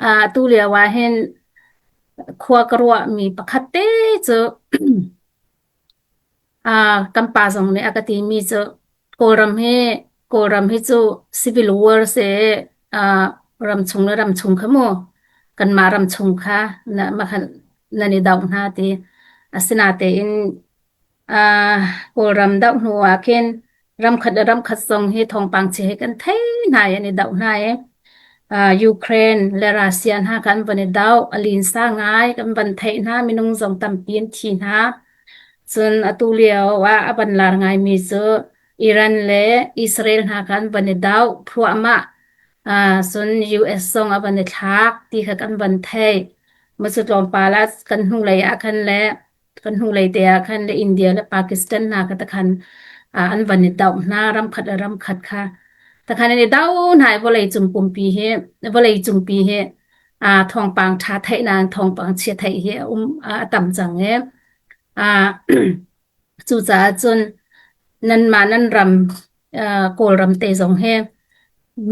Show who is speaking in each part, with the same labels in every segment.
Speaker 1: Atu lio ah hin khua ka ruahmi pakhat te cu kan pa zong nih a ka timi cu Kawlram hi Kawlram hi cu civil war si ramchung le ramchung kha mu kanmah ramchung kha na nan i doh hna ti. Asinain Kawlram doh hnu ah khin ramkhat le ramkhat zong hi thawngpang chia hi kan thei hna i an i doh hna i Ukraine le Russia hna kha an van i doh. A linsa ngai kan van theih hna. Minung zong tampi an thi hna. Cun atu lio ah a van lar ngaimi cu Iran le Israel hna kha an van i doh thluahmah. Cun US zong a van i thlak ti kha kan van theih. Macu tlawmpal ah kan hnulei ah khan le kan hnulei te ah khan le India le Pakistan hna kha takhan an van i doh hna ramkhat le ramkhat kha takhan an i do hna i vawlei cung pumpi hi vawlei cungpi hi thawngpang ṭha theih na thawngpang chia theih hi a um a tam cang i cucaah cun nanmah nan ram Kawlram te zong hi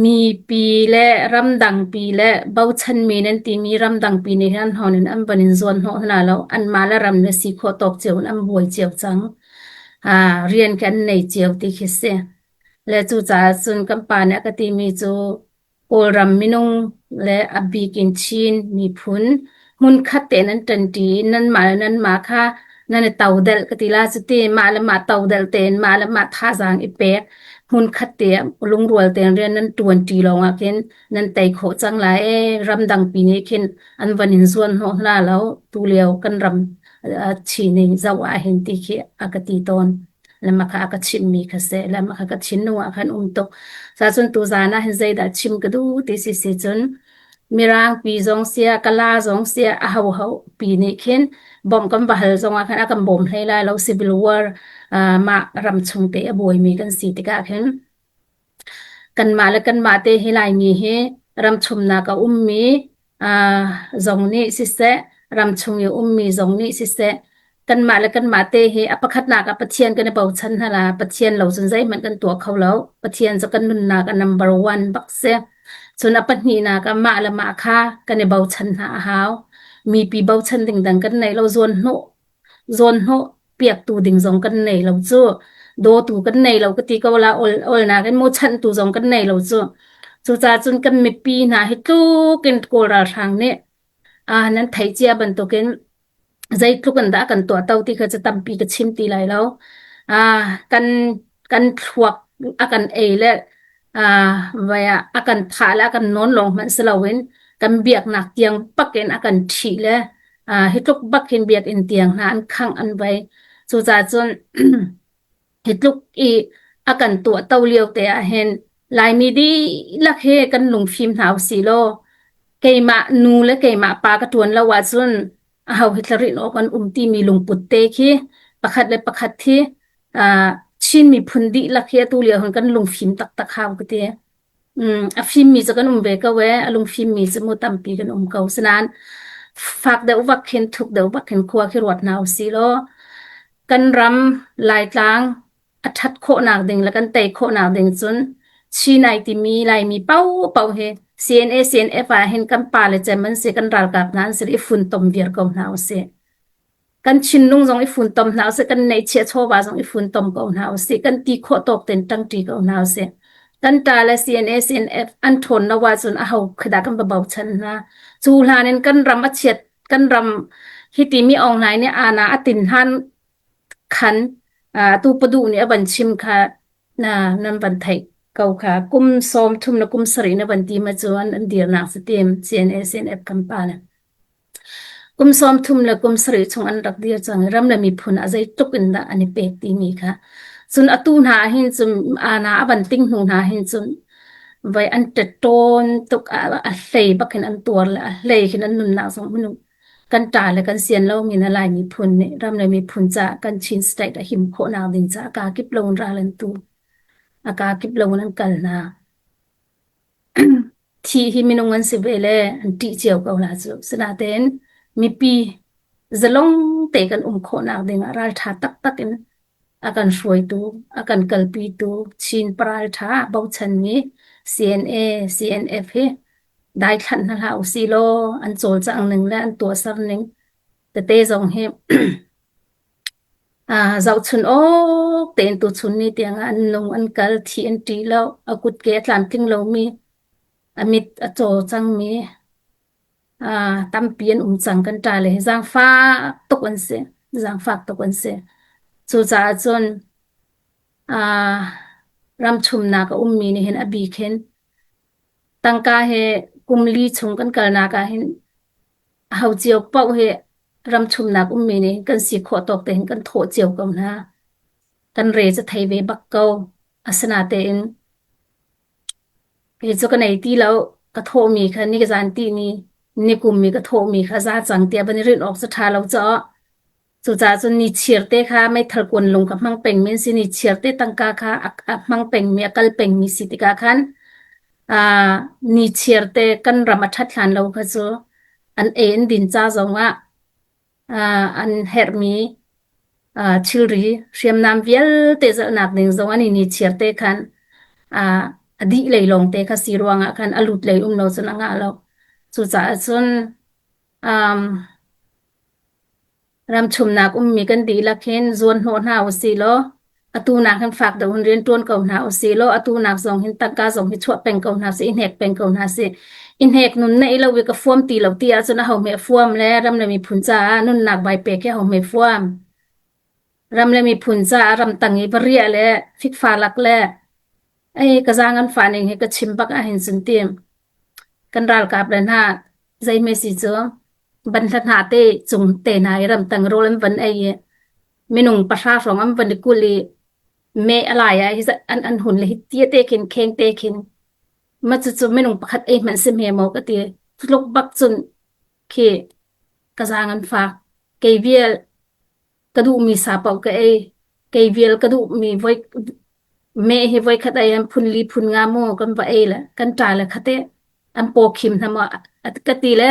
Speaker 1: mipi le ramdangpi le bochanmi nan timi ramdangpi nih hin an hon in an van in zuan hnawh hna lo. Anmah le ram le si khawh tawk cio in an buai cio cang. Rian khi an nei cio ti khi si. Le cucaah cun kan pa nih a ka timi cu Kawlram minung le a bik in Chin miphun hmunkhat tein an ṭanṭi i nanmah le nanmah kha nan i todelh ka ti la cuti mah le mah todelh tein mah le mah thazaang i pek hmunkhat te ah lungrual tein rian nan ṭuanṭi lawngah khin nan tei khawh cang lai ee ramdangpi nih khin an van in zuan hnawh hna lo tulio kan ram Chin i zoh ahhin ti khi a ka ti tawn. Le mah kha a ka chimhmi kha seh le mah kha ka thinlung ah khan um tuk. Cun tuzaan ah hin zeidah chim ka duh ti si si cun Mirang pi zong sia Kala zong sia a hoho pi nih khin bawmh kan va hal zong ah khan a kan bawm hlei lai lo civil war mah ram chung te a buaimi kan si tikah khin Kanmah le kanmah te hi Laimi hi ramchumnak a ummi zong nih siseh, ramchung i ummi zong nih siseh, kanmah le kanmah te hi a pakhatnak ah Pathian kan i bochan hna la. Pathian lo cun zeihmanh kan tuah kho lo. Pathian cu kan nunnak a number one bak si. Cun a pahnihnak ah mah le mah kha kan i bochan hna a hau. Mipi bochan ding dang kan nei lo. Zawn hnawh zawnhnawh piaktu ding zong kan nei lo cu dawtu kan nei lo ka ti ko la ol olnak in mu chanhtu zong kan nei lo cu cucaah cun kan mipi hna hi tluk in kawl ralhrang nih ah nan theih cia bantukin zeitluk in dah kan tuah to ti kha cu tampi ka chim ti lai lo ah kan kan thluak a kan ei le vai ah a kan thah le a kan nawn lawng hmanh si loin kan biaknak tiang bakin a kan ṭhih le hi tluk bak hin biakinn tiang hna an khangh an vai. Cucaah cun hi tluk i a kan tuah to lio te ah hin Laimi dihlak hi kan lungfim hna usih law keimah nu le keimah pa ka ṭuan lo ahcun aho hi tlarin awk an um timi lungput te khi pakhat le pakhat hi Chin miphun dihlak hi atu lio hin kan lungfim taktak hau ka ti. A fimmi cu kan um ve ko ee, a lungfimmi cu mu tampi kan um ko. Sinain fak deuh vak khin, thuk deuh vak khin khua khi ruat hna usih law kan ram Laitlang a ṭhat khawhnak ding le kan tei khawhnak ding cun Chin ai timi Laimi paohpaoh hi CNA, CNF ah hin kan pa le cem an si, kan ralkap hna an si i funtom viar ko hna usih. Kan thinlung zong i funtom hna usih, kan neihchiah chawva zong i funtom ko hna usih, kan ti khawh tawk tein ṭangṭi ko hna usih. Kan ṭa le CNA, CNF an ṭhawn lo ahcun aho khi dah kan va bochan hna. Cu hlan in kan ram a chiat, kan ram hiti mi Aung Hlaing nih aana a tin hlan khan tu paduh nih a van chim kha na nan van theih ko kha kum sawm thum le kum sarih na van ti ma cun an dirnak si tim CNA CNF kan pa le kum sawm thum le kum sarih chung an rak dir cang i ram le miphun a zeitluk in dah an i pek timi kha cun atu hna hin cun ana a van ting hnu hna hin cun vai an ṭawn tuk a hlei bak hin an tuar le a hlei khin an nunnak zong minung Kan ṭa le kan sian lomi na Lai miphun nih ram le miphun caah kan Chin state a him khawhnak ding caah a kaa kip lo in ral an tu. A kaa kip lo in an kal hna. Thih hi minung an si ve le an ṭih cio ko la cu. Sinain mipi zalong te kan um khawhnak ding ah ralṭha taktak in a kan hruaitu, a kan kalpitu Chin paralṭha bochanmi CNA, CNF hi. Daithlanh hna hlah usih law an cawlcangh ning le an tuahser ning tete zong hi zohchun awk tein tuchun ni tiang ah an nung an kal thi an ṭih lo a kutke a tlamtling lomi a mit a caw cangmi tampi an um cang kan ṭa le hi zaangfak tuk an si zaangfak tuk an si cucaah cun ramchumnak a ummi nih hin a bik hin tangka he kum li chung kan kalnak ah hin aho cio paoh hi ramchumnak ummi nih kan si khawh tawk te hin kan thawh cio ko hna kan re cu thei ve bak ko asinatein Kei cu ka nei ti lo. Ka thawhmi kha ni ka zan ti ni nikum mi ka thawhmi kha za cang tiah van i rinh awk cu ṭha lo caw. Cucaah cun ni chiar te kha meithal kuan lung ka hmang pengmi an si. Ni chiar te tangka kha a, a hmang pengmi, a kal pengmi si tikah khan aa ni chiar te kan ram a ṭhat hlan lo kha cu an ei an din ca zongah an herhmi thilri hriamnam vialte zalhnak ding zong an i nichiar te khan a dih lei lawng te kha si ruangah khan a lut lei um lo cun a ngah lo. Cucaah cun um, ramchumnak ummi kan dihlak hin zuan hnawh hna usih law Atu nak hin fak deuh in rian ṭuan ko hna usih law atu nak zong hin tangka zong hi chuah peng ko hna sih, i hnek peng ko hna sih. I hnek nun neih lo i ka fuam ti lo ti ahcun aho hme fuam le ram le miphun caah nunnak vai pek hi aho hme fuam. Ram le miphun caah ramtang i va riah le fikfa lak le ei ka zaang an fah ning hi ka chim bak ahhin cun tim. Kan ralkap le hna zeihme si cu banhla hna te cung te hna i ramtang rawl an van ei i minung pahra hrawng an van i kulh i meh a lai ah hi an an hun le hi tia te khin kheng te khin ma cucu minung pakhat ei hmanh si hme maw ka ti tluk bak cun khi ka zaang an fak kei vial ka duhmi sa paoh ka ei kei vial ka duhmi voi Meh hi voikhat ei an phun li phun nga maw kan va ei le kan ṭa le khate an paw khim hna maw ka ti le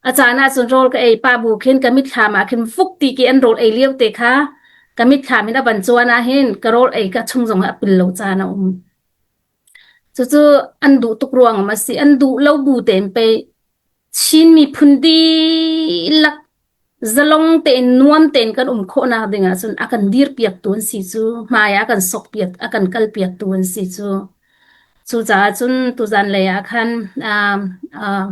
Speaker 1: a caan ah cun rawl ka ei pa bu khin ka mitthlam ah khin fuk ti ki an rawl ei lio te kha ka mitthlam in a van cuan ah hin ka rawl ei ka chung zong ah a pil lo caan a um. Cucu an duh tuk ruang a si. An duh lo bu tein pei Chin miphun dihlak zalong tein nuam tein kan um khawhnak ding ahcun a kan dirpiaktu an si cu hmai ah a kan sokpiak a kan kalpiaktu an si cu. Cucaah cun tuzan lei ah khan uh, uh,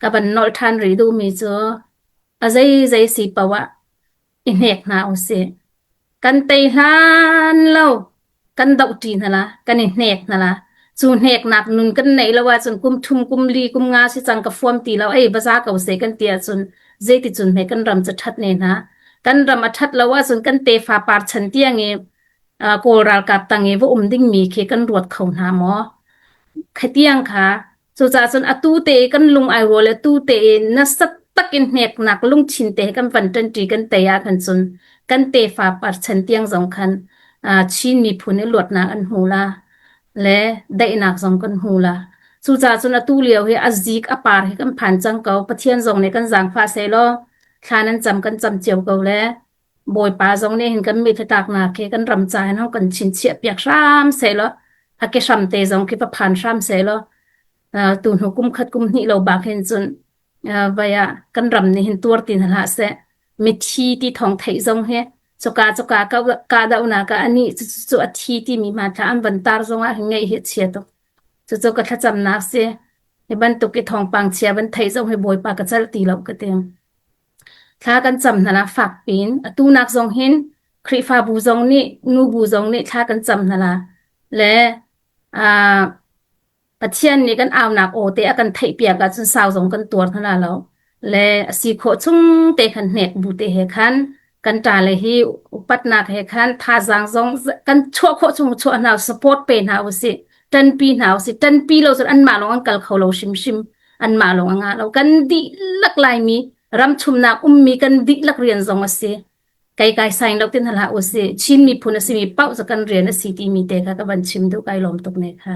Speaker 1: ka van nolh ṭhan rih duhmi cu a zeizei si paoh ah i hnek hna usih. Kan tei hlan lo kan dohṭi hna la, kan i hnek hna la. Cu hneknak nun kan neih lo ahcun kum thum, kum li, kum nga si cang ka fuam ti lo, ei va za ko seh kan ti ahcun zeiticun hme kan ram cu ṭhat ne hna. Kan ram a ṭhat lo ahcun kan tefa par chan tiang i Kawl ralkap tang i va um dingmi khi kan ruat kho hna maw? Khatiang kha Cucaah cun atu te i kan lung ai rual i atu te i nasa takin hneknak lungthin te he kan van ṭanṭi kan tei ah khan cun kan tefa parchan tiang zong khan Chin miphun i luatnak an hmu la le daihnak zong kan hmu la. Cucaah cun atu lio hi a zik a par hi kan phan cang ko. Pathian zong nih kan zaangfah sehlaw thla nan cam kan cam cio ko le Bawipa zong nih hin kan mitthli tlaknak khi kan ram ca hin hong kan chinchiah piak hram sehlaw a ke hram te zong khi va phan hram sehlaw tu hnu kum khat kum hnih lo bak hin cun vai ah kan ram nih hin tuar ti hna hlah seh mithi ti thawng theih zong hi cuka cuka kahdohnak ah anih cu cu a thi timi hmanthlak an van tar zong ah hin ngaih hi a chia tuk cucu ka thlacamnak si hi bantuk i thawngpang chia van theih zong hi Bawipa ka celh ti lo ka ti. Thla kan cam hna la fak piin. Atu nak zong hin Khrihfabu zong nih nubu zong nih thla kan cam hna la. Le uh, Pathian nih kan aunak aw te a kan theihpiak ahcun sau zong kan tuar hna la lo. Le a si khawh chung te khan hnek bu te he khan kan ṭa le hi upatnak he khan thazaang zong kan chuah khawh chung chuah hna support pe hna usih ṭanpi hna usih ṭanpi lo cun anmah lawng an kal kho lo hrimhrim anmah lawng a ngah lo kan dihlak Laimi ramchumnak ummi kan dihlak rian zong a si kai kai sain lo tin hlah usih Chin miphun a simi paoh cu kan rian a si timi te kha ka van chim duh kai lawm tuk ne kha.